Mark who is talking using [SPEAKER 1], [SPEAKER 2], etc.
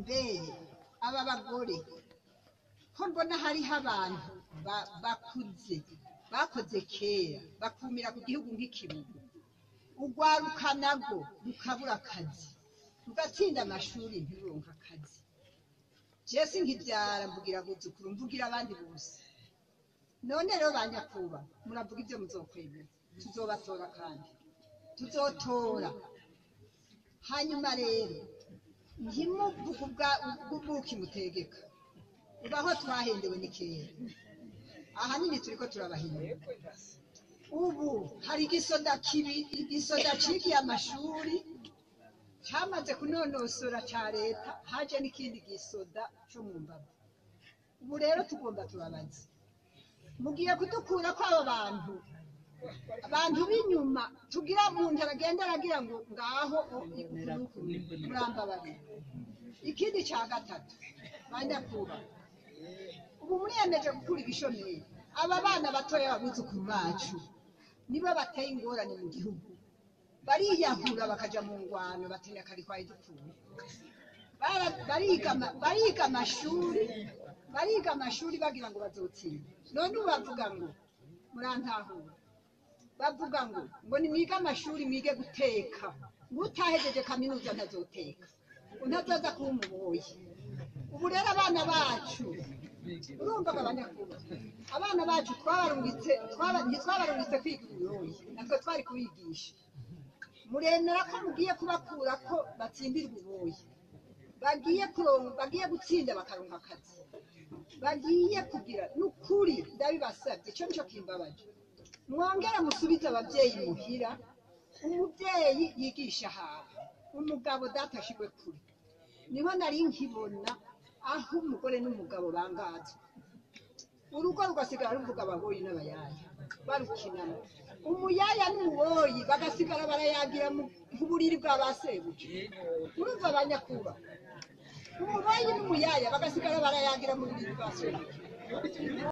[SPEAKER 1] Mbere aba bagore ko mbona hariho abantu bakuze bakoze kera bakumira ku gihugu nk'ikibugo, urwaruka narwo rukabura akazi, rugatsinda amashuri ntiruronke akazi. Jewe sinkivyara, mvugira abuzukuru, mvugira abandi bose. None rero ba nyakuba, muravuga ibyo muzokwemera, tuzobatora kandi tuzotora. Hanyuma rero ntimuvuge ubw'ubuki mutegeka, ubaho twahendewe ni kera, ahanini turiko turabahindura. Ubu hari igisoda kibi, igisoda cigiye amashuri camaze kunonosora ca leta, haje n'ikindi gisoda co mu mbavu. Ubu rero tugomba tubabaze, mugiye kudukura ko abo bantu, abantu b'inyuma tugira umuntu aragenda aragira ngo ngaho murambabarira. Ikindi ca gatatu, banyakuba, ubu muriyemeje gukura ibishomeri. Aba bana batoya, abuzukuru bacu, nibo bateye ingorane mu gihugu, bariyahura bakaja mu ngwano, batinya kari twari dupfuye. Bariga amashuri, bariga amashuri bagira ngo bazotsinda. None ubu bavuga ngo murantahura, bavuga ngo nimwige amashuri, mwige guteka, ngo utahejeje kaminuza ntazoteka, ngo ntazoza kuba umuboyi. Ubu rero abana bacu, urumva abanyakuba, abana bacu twabarungitse, ntitwabarungitse kwiga ubuyoyi, natwe twari kubigisha. Muremera ko mugiye kubakura ko batsindirwa ubuyoyi, bagiye kuronka, bagiye gutsinda bakaronka akazi, bagiye kugira? N'ukuri ndabibasabye, ico nico kimbabaje. Mwongere musubize abavyeyi muhira, umuvyeyi yigisha ahantu umugabo data ashigwe kure. Niho nari nkibona aho umugore n'umugabo bangazwa, urugo rugasigara ruvuga ababoyi n'abayaya barukinamo, umuyaya n'umuboyi bagasigara barayagira mu buriri bwa ba sebuja. Urumva abanyakuba, umuboyi n'umuyaya bagasigara barayagira mu buriri bwa sebuja.